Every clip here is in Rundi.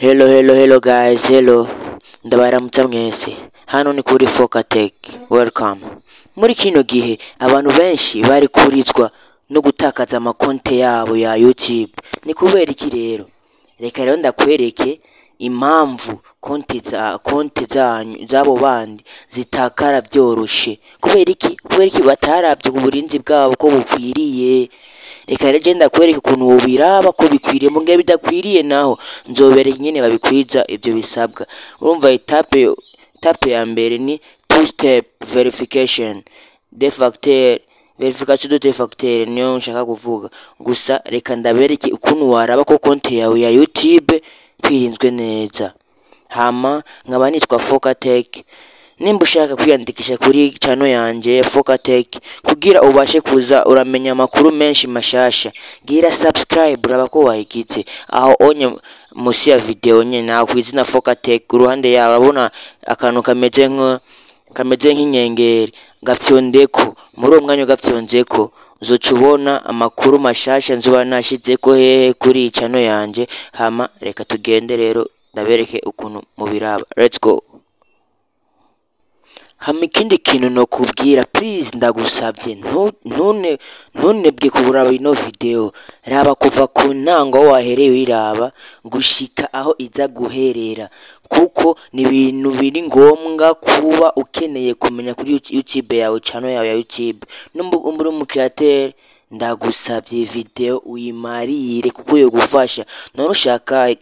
Hello, hello, hello guys, hello. Ndabaramutsa mwese. Hano ni kuri Focatech. Welcome. Muri kino gihe abantu benshi bari kurizwa no gutakaza amakonte yabo ya YouTube. Ni kubera iki rero? Reka rero ndakwereke impamvu konte zanyu z'abo bandi zitakara byoroshe. Kubera iki? Kubera iki bataravye uburinzi bwabo ko bukwiriye? Reka rero je ndakwereke ukuntu wobiraba ko bikwiriye, mu gihe bidakwiriye naho nzobereka ingene babikwiza ivyo bisabwa. Urumva étape ya mbere ni two step verification, deux facteurs, vérification de deux facteurs niyo nshaka kuvuga. Gusa reka ndabereke ukuntu waraba ko konte yawe ya YouTube kwirinzwe neza. Hama nkaba nitwa Focatech. Nimba ushaka kwiyandikisha kuri channel yanje Focatech kugira ubashe kuza uramenya amakuru menshi mashasha, gira subscribe, uraba ko wayigize aho onye musi ya video nyene aho kwizina Focatech, uruhande yawe urabona akantu kameze nk'inkengeri, gafyondeko. Muri uwo mwanya ugafyonzeko uzoca ubona amakuru mashasha nzoba nashizeko hehe? Kuri iyi channel yanje. Hama reka tugende rero ndabereke ukuntu mubiraba. Let's go. Hama ikindi kintu nokubwira, please, ndagusabye, ntunebwe kuraba ino video. Raba kuva ku ntango aho wahereye uyiraba gushika aho iza guherera, kuko ni ibintu biri ngombwa kuba ukeneye kumenya kuri YouTube yawe, channel yawe ya YouTube. Nimba uri umu créateur, ndagusabye iyi video uyimarire kuko yogufasha. None ushaka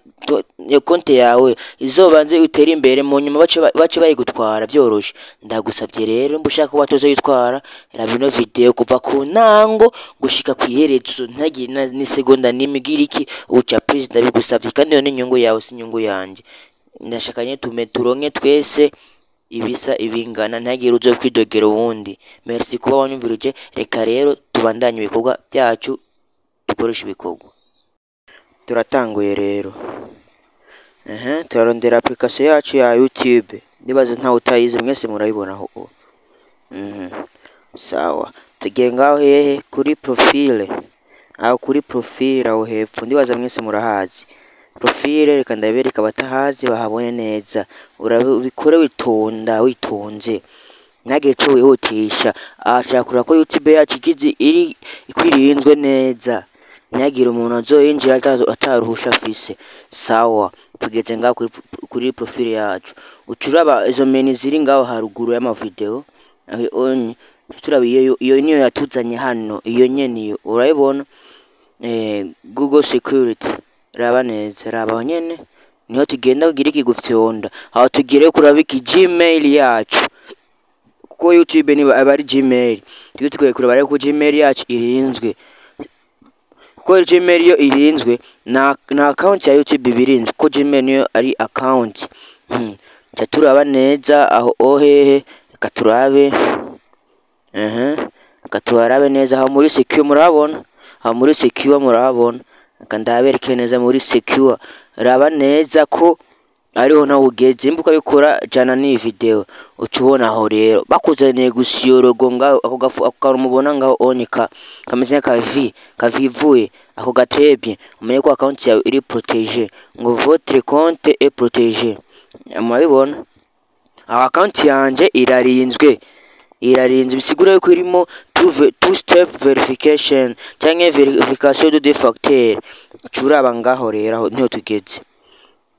iyo konte yawe izobanze utere imbere, mu nyuma bace bayigutwara vyoroshe? Ndagusabye rero, nimba ushaka ko batazoyitwara, raba ino video kuva ku ntango gushika kw'iherezo, ntagire n'isegonda n'imwe igira iki uca. Please, ndabigusavye, kandi iyo ni inyungu yawe, si inyungu yanje. Ndashaka nyene tume turonke twese ibisa ibingana, ntihagire uzo kwidogera uwundi. Merci kuba wanyumvirije. Reka rero tubandanye ibikorwa byacu, dukoresha ibikorwa. Turatanguye rero. Ehe, turarondera application yacu ya YouTube. Ndibaza ntawe utayizi, mwese murayibona aho. Sawa, tugiye ngaho hehe? Kuri profile, aho kuri profile aho hepfo. Ndibaza mwese murahazi profile. Reka ndabereka abatahazi bahabone neza. Ubikore witonda, witonze, ntagire ico wihutisha. Ashaka kureba ko YouTube yacu igize iri ikwirinzwe neza, ntihagire umuntu azoyinjira ataruhusha afise. Sawa, tugeze ngaho kuri profile yacu. Uca uraba izo menu ziri ngaho haruguru y'amavideo aho onye. Turaba iyo niyo yatuzanye hano, iyo nyene iyo urayibona, Google Security. Raba neza, raba aho nyene niho tugenda kugira iki? Gufyonda aho. Tugire kuraba iki? Gmail yacu, kuko YouTube niba aba ari Gmail. Tujye tukwiye kuraba rero ko Gmail yacu irinzwe, kuko Gmail iyo irinzwe na account ya YouTube iba irinzwe, kuko Gmail niyo ari account. Ca turaba neza aho ohehe. Reka turabe, ehe, reka turabe neza aho muri secure. Murabona aho muri secure? Murabona? Reka ndabereke neza muri secure. Raba neza ko ariho nawe ugeze. Nimba ukabikora jana n'iyi video, uca ubona aho rero bakuzaniye gusa iyo logo ngaho, ako gafu, ako kantu mubona ngaho onye ka kameze nk'aka V kavivuye ako gatrebye, umenye ko account yawe iri protégée, ngo "Votre compte est protégé". Murabibona aho, account yanje irarinzwe, irarinzwe, bisigura yuko irimo two step verification canke vérification de deux facteurs. Uca uraba ngaho rero, aho niho tugeze.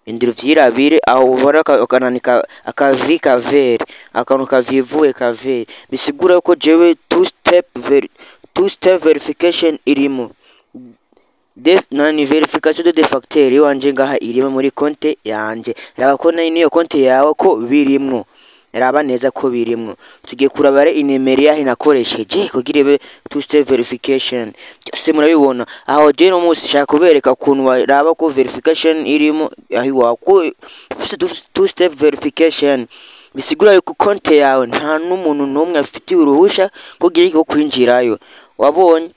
Indira uvyirabire aho ubona akanani akavi kavere, akantu kavivuye kavere, bisigura yuko jewe two step verification irimo, nani, vérification de deux facteurs iwanje ngaha irimo muri konte yanje. Raba ko niyo konte yawe ko birimwo, raba neza ko birimwo. Tugiye kuraba rero inimero yahe nakoresheje kugira ibe two step verification. Byose murabibona aho. Je no munsi nshaka kubereka ukuntu waraba ko verification irimo aho iwawe, ko ufise two step verification, bisigura yuko konte yawe nta n'umuntu n'umwe afitiye uruhusha kugira ko kwinjirayo. Wabonye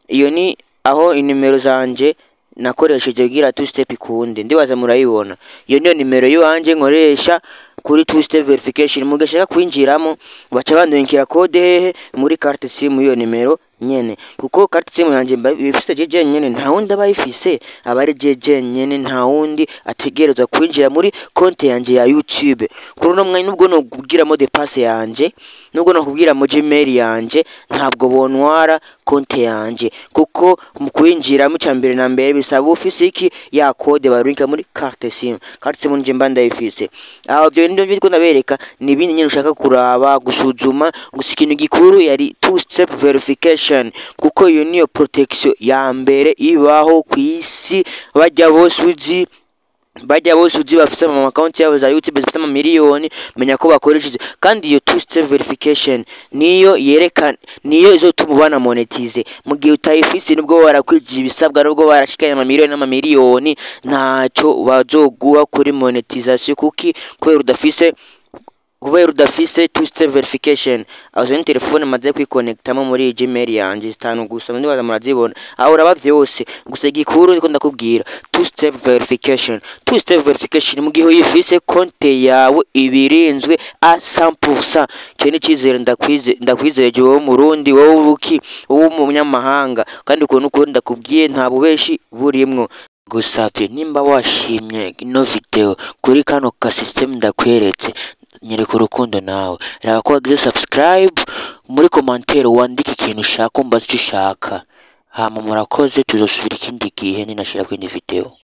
iyo ni aho inimero zanje nakoresheje kugira two step ikunde. Ndibaza murayibona, iyo niyo nimero yiwanje nkoresha kuri two step verification. Mu gashaka kwinjiramo baca bandungikira code hehe? Muri carte SIM, iyo nimero. Nyene kuko carte SIM yanje mba ifise je jenyene, nta wundi aba ayifise, aba ari je jenyene, nta wundi ategerezwa kwinjira muri konte yanje ya YouTube kuri uno mwanya. Nubwo nokubwira mot de passe yanje, nubwo nokubwira mo Gmail yanje, ntabwo bontwara konte yanje, kuko mu kwinjiramo ica mbere na mbere bisaba ufise iki? Ya code barungika muri carte SIM. Carte SIM nje mba ndayifise aho. Ivyo nivyo ndiko ndabereka, ni ibindi nyene ushaka kuraba, gusuzuma. Gusa ikintu gikuru yari two step verification, kuko iyo niyo protection ya mbere ibaho kw'isi. Barya bose uzi bafise ama account yabo za YouTube zifise ama miliyoni, menya ko bakoresheje kandi iyo two step verification. Niyo yerekana, niyo izotuma ubana monetize. Mu gihe utayifise, nubwo warakwije ibisabwa, nubwo barashikanye ama miliyoni n'ama miliyoni, ntaco bazoguha kuri monetization. Kuki? Kubera udafise two step verification. Aho ni telefone maze kwikonectamo muri Gmail yanje zitanu gusa, ndibaza murazibona aho, uraba vyose. Gusa igikuru ndiko ndakubwira two step verification. Two step verification, mu gihe uyifise, konte yawe ibirinzwe a 100%. Ico ni icizere ndakwizeje wowe Murundi, wowe ubuki, wowe umunyamahanga. Kandi ukuntu ukuri ndakubwiye, nta bubeshi burimwo. Gusavye, nimba washimye ino video kuri kano ka system ndakweretse, nyereka urukundo nawe, raba ko wagize subscribe, muri commentaire wandike ikintu ushaka, umbaze icyo ushaka. Hama murakoze, tuzosubira ikindi gihe ninashira kwindi video.